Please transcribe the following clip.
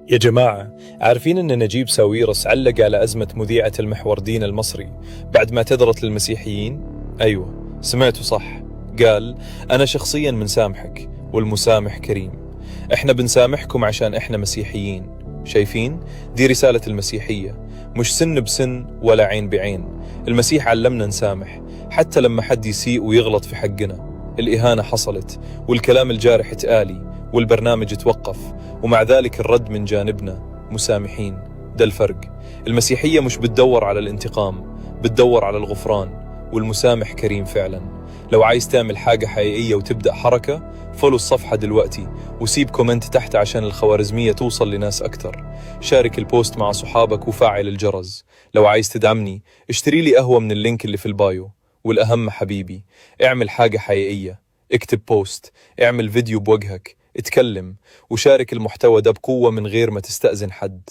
يا جماعة، عارفين أن نجيب ساويرس علق على أزمة مذيعة المحور دينا المصري بعد ما اعتذرت للمسيحيين؟ أيوة، سمعتوا صح. قال أنا شخصيا منسامحك والمسامح كريم. إحنا بنسامحكم عشان إحنا مسيحيين. شايفين؟ دي رسالة المسيحية، مش سن بسن ولا عين بعين. المسيح علمنا نسامح حتى لما حد يسيء ويغلط في حقنا. الإهانة حصلت والكلام الجارح اتقالي والبرنامج اتوقف، ومع ذلك الرد من جانبنا مسامحين. ده الفرق. المسيحية مش بتدور على الانتقام، بتدور على الغفران، والمسامح كريم فعلا. لو عايز تعمل حاجة حقيقية وتبدأ حركة، follow الصفحة دلوقتي وسيب comment تحت عشان الخوارزمية توصل لناس أكتر. شارك ال post مع صحابك وفعل الجرس. لو عايز تدعمني، اشتري لي قهوة من ال link اللي في ال bio. والأهم حبيبي، اعمل حاجة حقيقية، اكتب post، اعمل فيديو بوجهك، اتكلم، وشارك المحتوى ده بقوة من غير ما تستأذن حد.